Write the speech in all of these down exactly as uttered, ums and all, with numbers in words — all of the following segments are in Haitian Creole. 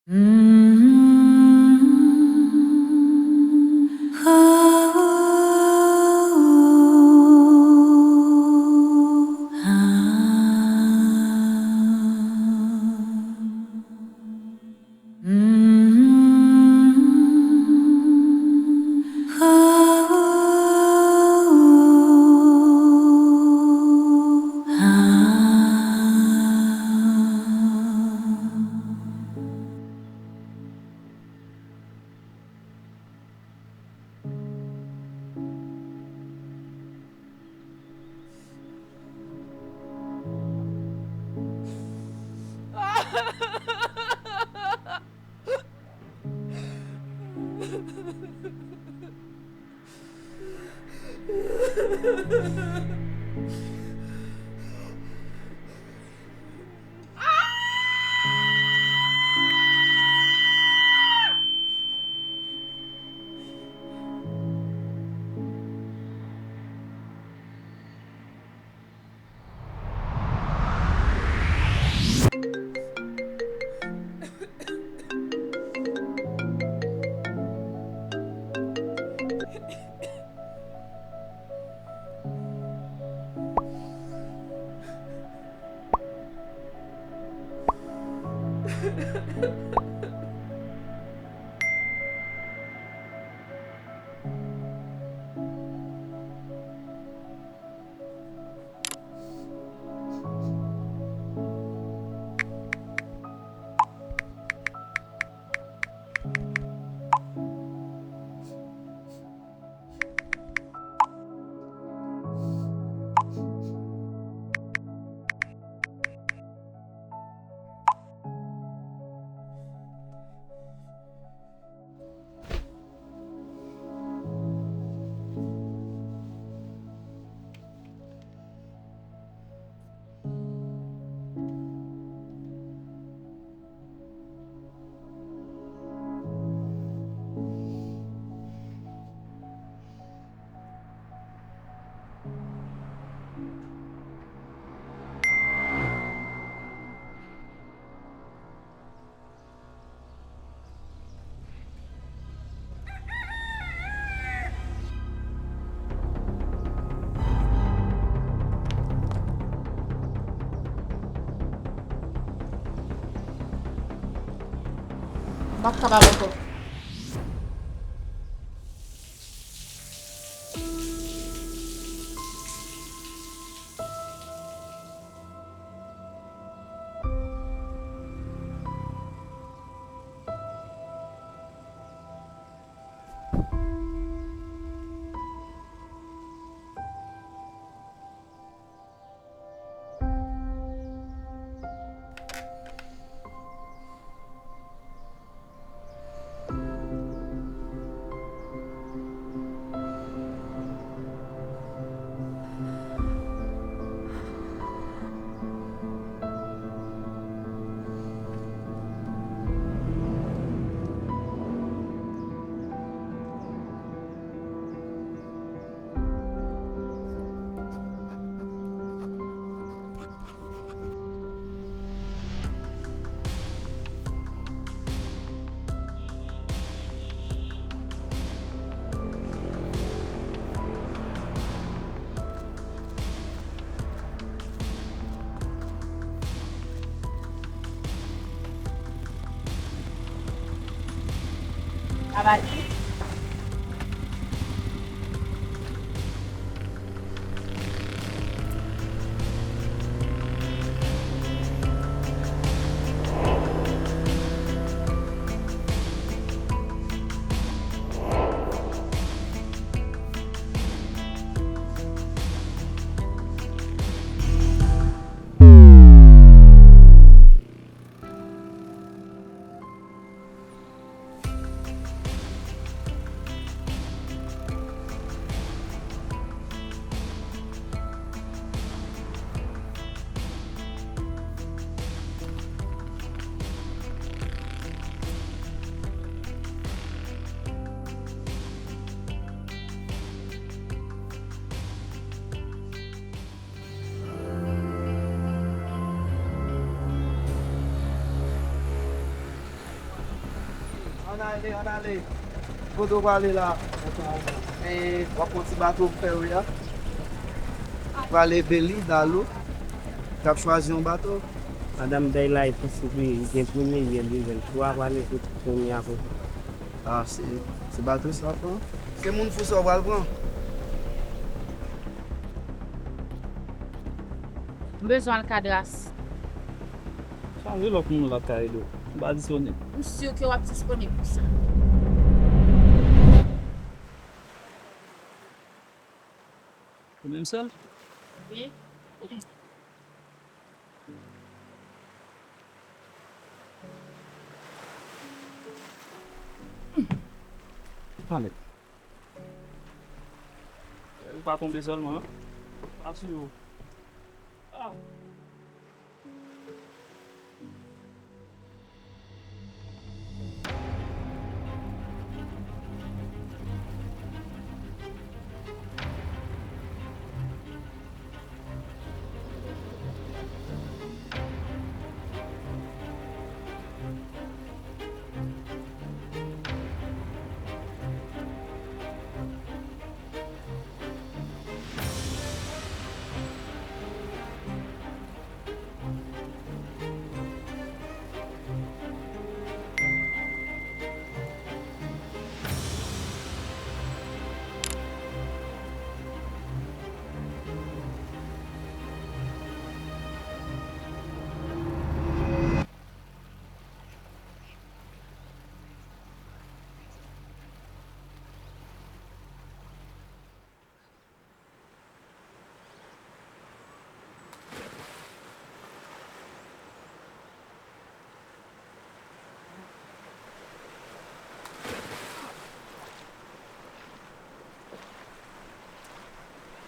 M p ap kapab ankò. Ann ale, ann ale. Kote w prale la? E, w ap pran ti bato pou fè wi a. Prale Belize, Dalo. T ap chwazi yon bato. Madanm Daylight, li gen premye, li gen dezyèm, twa prale soti kounye a pou. Ah, se, se bato sa pran. Se moun fou sa w pral pran. M bezwen Alcadras. Chaje lòt moun la ka ede w. M pa disponib. M si ke w ap disponib pou sa. Ou menm sèl? Wi. Pale. Ou pa tonbe sèlman, non? Pa sou yo. Ah.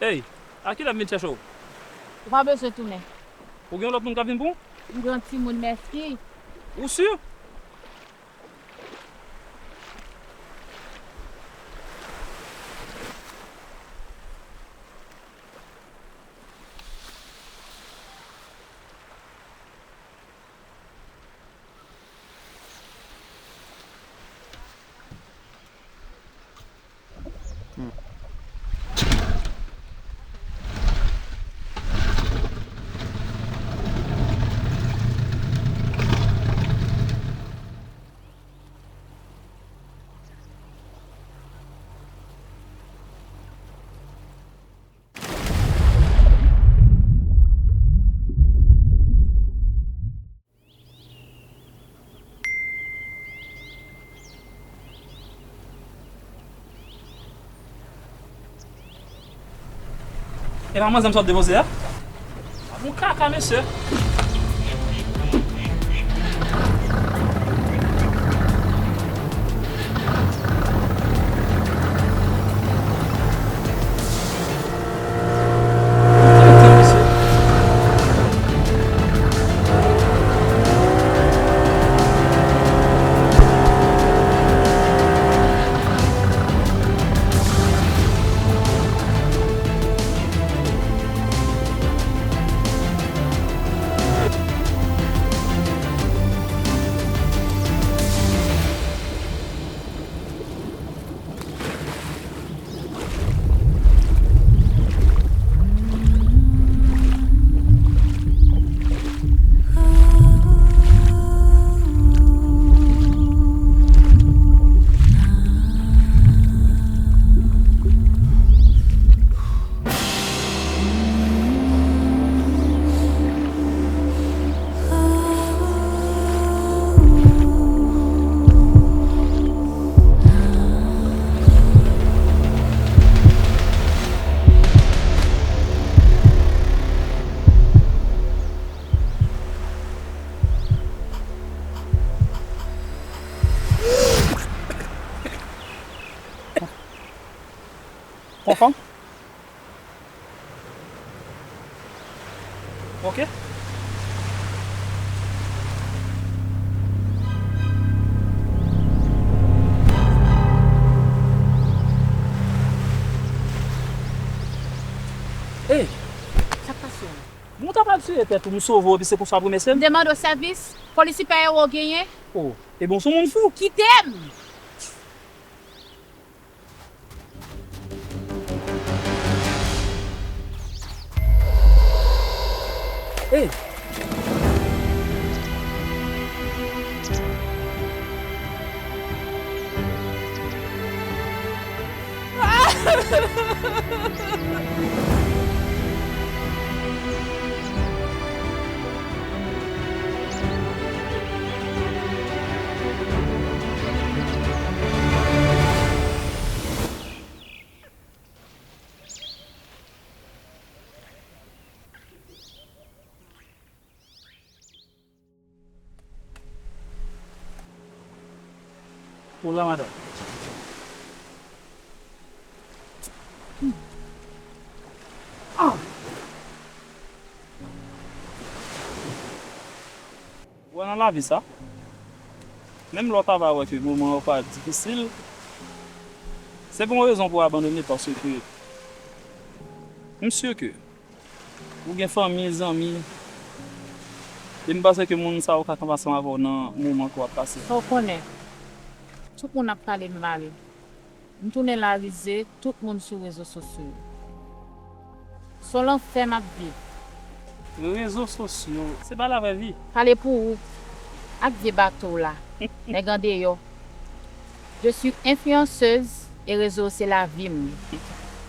Ey, a kilè m vin chèche w? Ou pa bezwen tounen. Ou gen lòt moun k ap vin pou ou? M gen yon timoun, mèsi. Ou si? E pa manzè m sot depoze a? Sa bon kaka, mesye. Konfòm? Ok. Ey! Sa k pase w? Bon, w ta pral tiye tèt ou, m sove w, epi se konsa w ap remèsye m? M te mande w sèvis, polis li pa ewo genyen. Oh, ebyen w se yon moun fou. Kite m! Ou la, madanm? Ah! Ou wè nan lavi sa, menm lè w ta va wè ke moman yo pa difisil, se pa yon rezon pou w abandone, paske m si ke ou gen fanmi, zanmi, e m panse ke moun sa yo ka kanpe ansanm avè w nan moman ke w ap pase. Sa w konnen, tout moun ap pale m mal. M tounen larize, tout moun sou rezo sosyo yo. Se yon lanfè m ap viv. Rezo sosyo, se pa lavrè vi. Pale pou ou, ak vye bato w la, nèg andeyò. Je suis influenceuse e rezo se lavi m.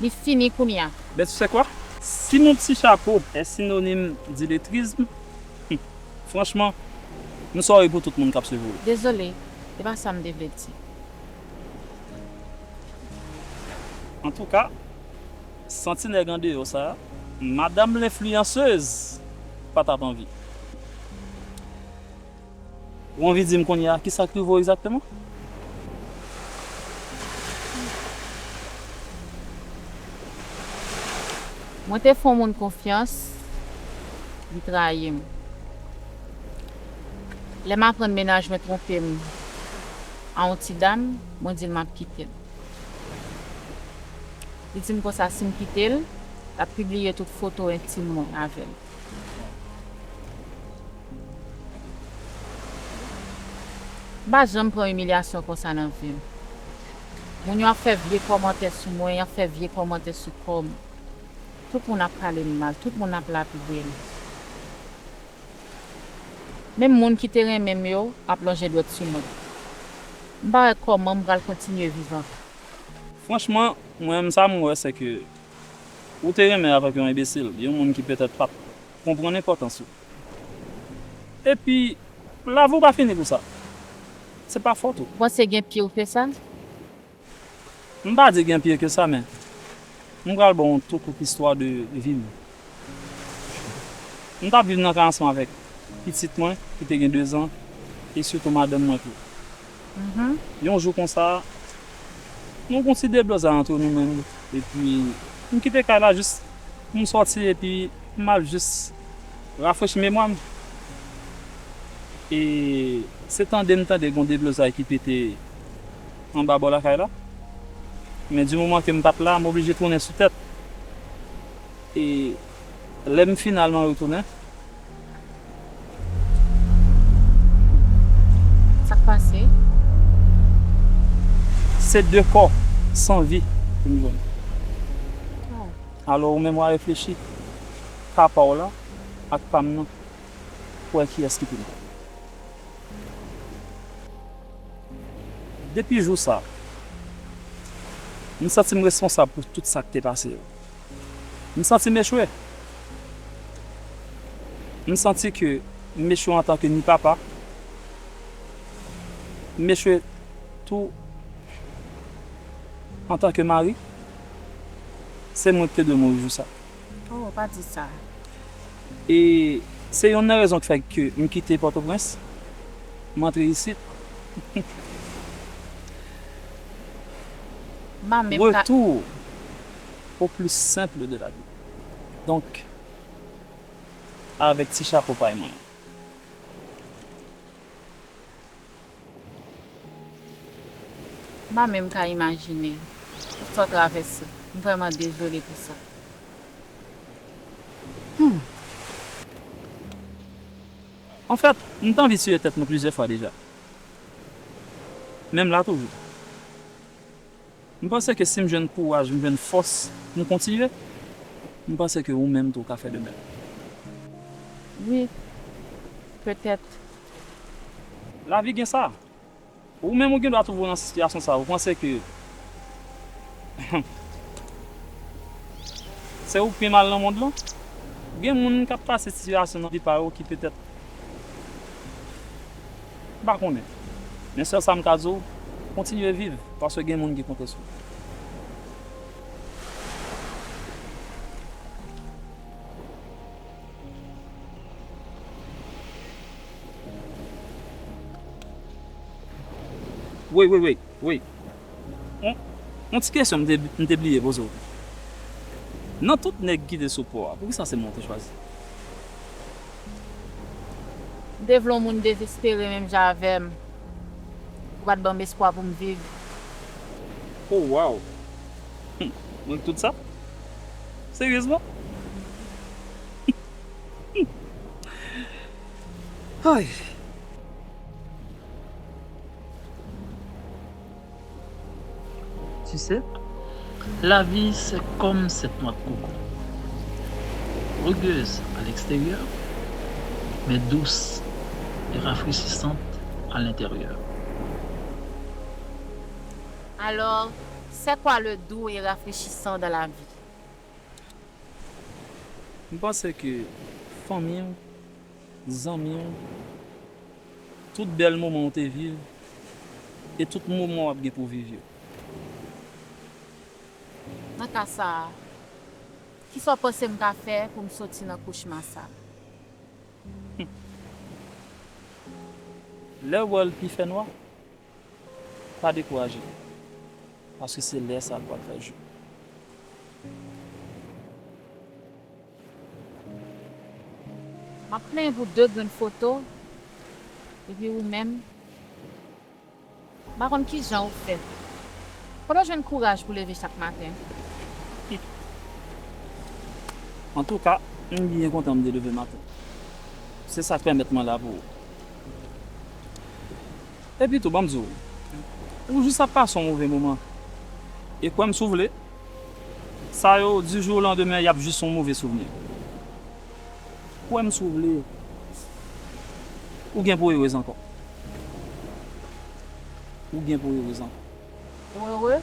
Li fini kounye a. Ben, tu sais quoi? Si mon ti chapeau est synonyme d'illettrisme, hmm, franchman, m sòri pou tout moun k ap swiv ou. Dezole, se pa sa m te vle di. Antouka, santi nèg andeyò sa, madam lenfliyansez pa t ap anvi. Ou anvi di m kounye a kisa k rive w egzakteman? Mwen te fè yon moun konfyans, li trayi m. Lè m aprann mennaj mwen twonpe m a yon ti dam, mwen di l m ap kite l. Li di m konsa si m kite l, l ap pibliye tout foto entim mwen avè l. M pa janm pran imilyasyon konsa nan vi m. Moun yo ap fè vye kòmantè sou mwen, y ap fè vye kòmantè sou kò m. Tout moun ap pale m mal, tout moun ap lapidre m. Menm moun ki te renmen m yo ap lonje dwèt sou mwen. M pa wè kòman m pral kontinye viv ankò. Franchman, mwen menm sa m wè se ke ou te renmen avèk yon enbesil, yon moun ki petèt pa t konprann enpòtans ou. Epi, lavi w pa fini pou sa. Se pa fòt ou. Ou panse gen pi ke sa? M pa di gen pi ke sa, men m pral ba w yon tou kout istwa de vi m. M t ap viv nan kay ansanm avèk pitit mwen, ki te gen dezan, e sitou madanm mwen tou. Mhm. Yon jou konsa, nou gon ti deblozay antre nou menm, epi m kite kay la jis pou m sòti, epi m al jis rafrechi memwa m. E se tande m tande gon deblozay ki pete anba bò lakay la. Men di moman ke m pa t la, m oblije tounen sou tèt. E lè m finalman retounen, sa k pase? Se de kò san vi ke m jwenn. Oh. Alò, ou menm w a reflechi, ka pa w la ak pa m nan, pou wè kiyès ki pi mal. Depi jou sa, m santi m responsab pou tout sa k te pase yo. M santi m echwe. M santi ke m echwe antanke ni papa, m echwe tou antanke mari. Se mwen ki te dwe mouri jou sa. Oh, pa di sa. E se youn nan rezon ki fè ke m kite Pòtoprens, m antre isit. M pa menm ka. Retour au plus simple de la vie. Donk, avèk ti chapo pay mwen. M pa menm ka imajine sa w travèse. M vrèman dezole pou sa. Hmm. Anfèt, m t anvi tiye tèt mwen plizyè fwa deja. Men m la toujou. M panse ke si m jwenn kouraj, m jwenn fòs, m kontinye, m panse ke ou menm tou w ka fè de menm. Wi, petèt. Lavi gen sa. Ou menm ou gen dwa twouve w nan sitiyasyon sa. Ou panse ke, Se ou k pi mal nan mond lan. Gen moun k ap pase sitiyasyon nan vi pa yo ki petèt, m pa konnen. Men sèl sa m ka di w, kontinye viv, paske gen moun ki konte sou ou. Woy, woy, woy, woy. On, on ti kesyon m te, m te bliye poze w. Nan tout nèg ki te sou pò a, poukisa se mwen w te chwazi? M te vle yon moun dezespere menm jan avè m, pou pa t ban m espwa pou m viv. Oh, wow! Hum, mwen tout sa? Seryezman? Ay! Tu sais, la vie c'est comme cette noix de coco. Rugueuse à l'extérieur, mais douce et rafraîchissante à l'intérieur. Alors, c'est quoi le doux et rafraîchissant dans la vie? M panse ke fanmi w, zanmi w, tout bèl moman w te viv, e tout moman w ap gen pou viv yo. Nan ka sa a, kisa w panse m ka fè pou m soti nan kochma sa a? Lè w wè l pi fè nwa, pa dekouraje, paske se lè sa a l pral fè jou. M ap plenyen pou de grenn foto, epi ou menm, m pa konn kijan ou fè. Kote w jwenn kouraj pou leve chak maten? Antouka, m byen kontan m te leve maten. Se sa k pèmèt mwen la pou ou. Epi tou, ban m di w, ou jis ap pase yon move moman. E kwè m si w vle, sa yo, du jour au lendemain, y ap jis yon move souvni. Kwè m si w vle, ou gen pou erez ankò. Ou gen pou erez ankò. Ou ere?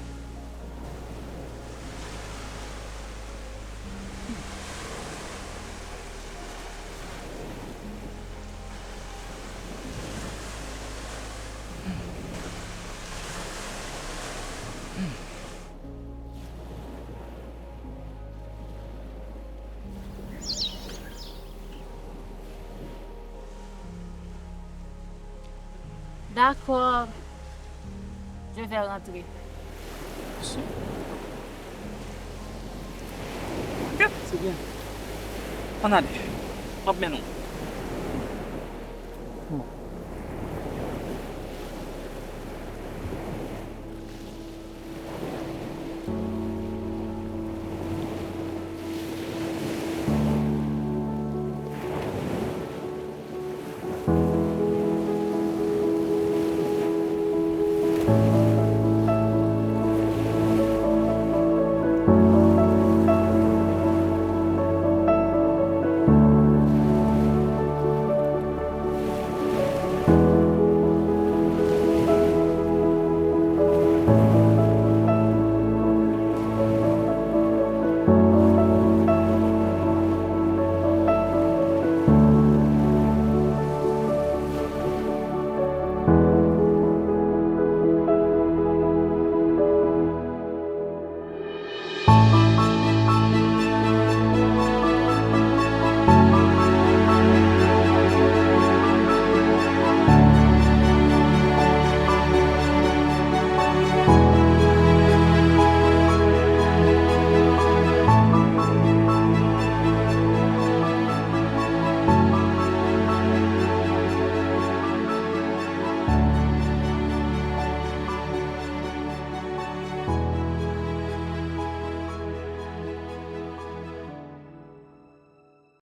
D'accord. Je vais rentrer. Ok, se byen. Ann ale. M ap mennen w.